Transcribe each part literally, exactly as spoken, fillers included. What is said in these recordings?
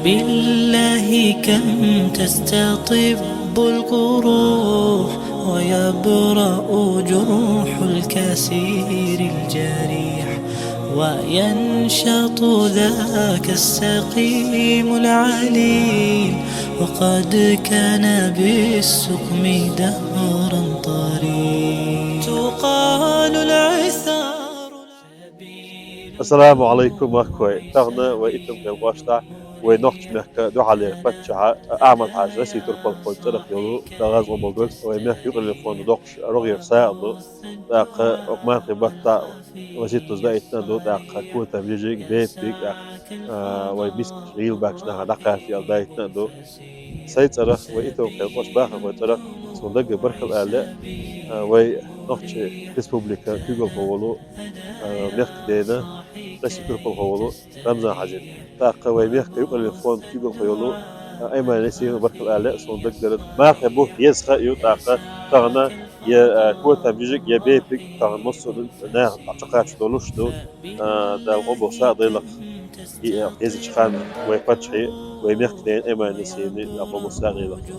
بالله كم تستطب القروح، ويبرأ جرح الكسير الجريح، وينشط ذاك السقيم العليل، وقد كان بالسقم دهرا طريح. تقال العثار. Ассаламу Ӏалайкум, мехкахой. Тахан вай итт-м кхел къошташ вай нохчий мехка духьале паччахьа Ахьмад-Хьажа, Россе турпалхой цӀерах йола, Дала раьза хилва цунна, вай мехка юкъараллин фонда доккхача рогӀера сагӀа ду. ТӀаккха укх мархий баттахь вай ситтаза даийтина ду, тӀаккха котам жижиг, бепиг, тӀаккха, а, вай мискача гӀийла баьхкача наха дӀакхача аьнна даийтина ду. Сай цӀерах, вай итт-м кхел къошташ бахархой цӀерах сона даггара баркал ала, а, вай Нохчий Республика куьйгалхо волу, а, мехкдена, Россе турпалхо волу Рамзан-Хьажина. ТӀаккха вай мехка юкъараллин фонда куьйгалхо йолу, а, Аймани Несима баркал ала сона даггара. Мархий бутт еза ха ю, тӀаккха тахан я, а, котам жижиг, я бепиг тахан массо а наха дӀачукхача долуш ду. А, Дала къобал сагӀа дойла-кх и, а, езача ханна вай паччахьан, вай мехкдена Аймани Несимина Дала къобал сагӀа дойла-кх.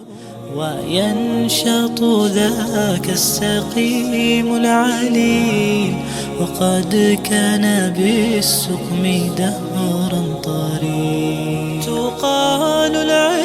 وينشط ذاك السقيم العليل، وقد كان بالسقم دهرا طريح. تقال العثار.